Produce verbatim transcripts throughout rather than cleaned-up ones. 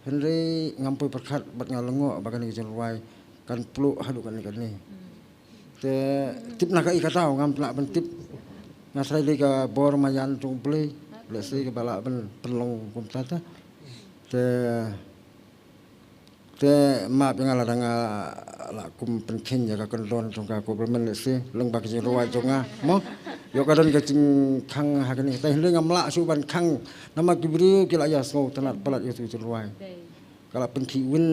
Hynrei ngam poi pyrkhat bad nga lyngngoh ba kane ka jingrwai kan pluh haduh kane kane. Te tip na kaei kata ngam lah ban tip. Nga tharai dei ka bor maïan jong U Blei. Lehse kaba lah ban pynlong kumta te. Te te map ïa nga lada nga lah kum pynkheiñ ïa ka kyndon jong ka government lehse lyngba ka jingrwai jong nga mo. Ïoh ka don ka jingkhang ha kane kata hynrei ngam lah shuh ban khang. Namar ki briew ki la ïa sngew tnat palat ïa ka jingrwai. Ka la pynkhih win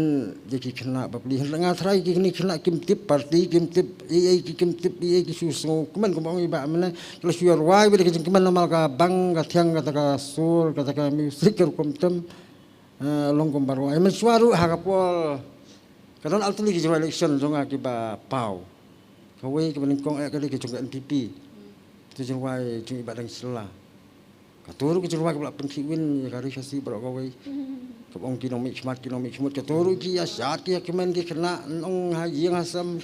ïa ki khynnah bapli hynrei nga tharai ki kine khynnah kim tip party kim tip ei ei ki kim tip ei ei ki shu sngew kmen kumba ong i Bah mynne. Ki la shu ïa rwai bad ka jingkmen namar ka bang ka thiang kata ka sur kata ka music ka rukom tem. Eh, long kumba rwai mynshuwa ruh ha ka por ka don ar tylli ki jingrwai election jong nga kiba paw. Kawei kaba nyngkong eh ka dei ka jong ka N P P. Ka jingrwai jong i Bah Dang Shylla. Kato ruh ka jingrwai kaba la pynkhih win ïa ka ri Khasi baroh kawei. Kaba ong ki nongmihkhmat ki nongmihkhmut kato ruh ki ïa shad ki ïa kmen ki khynnah ong ha ïing ha sem.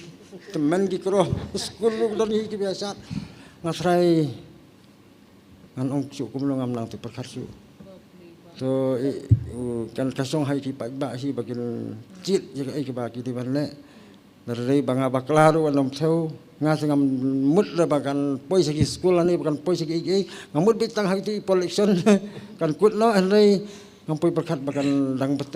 Tymmen ki kro skul ruh don hi kiba ïa shad. Nga tharai ngan ong shuh kumno ngam nang tip pyrkhat shuh. To i, u, kan ka shong ha ki paidbah hi ba kin jied ïa kaei kaba ki dei ban leh. Lada dei ba nga bakla ruh ngan ym thew. Nga sa ngam mut da ba kan poi sha ki skul lane ba kan poi sha ki ei ei. Nga mut beit tang ha kito i por election kan kut noh hynrei ngam poi pyrkhat ba kan dang bteng.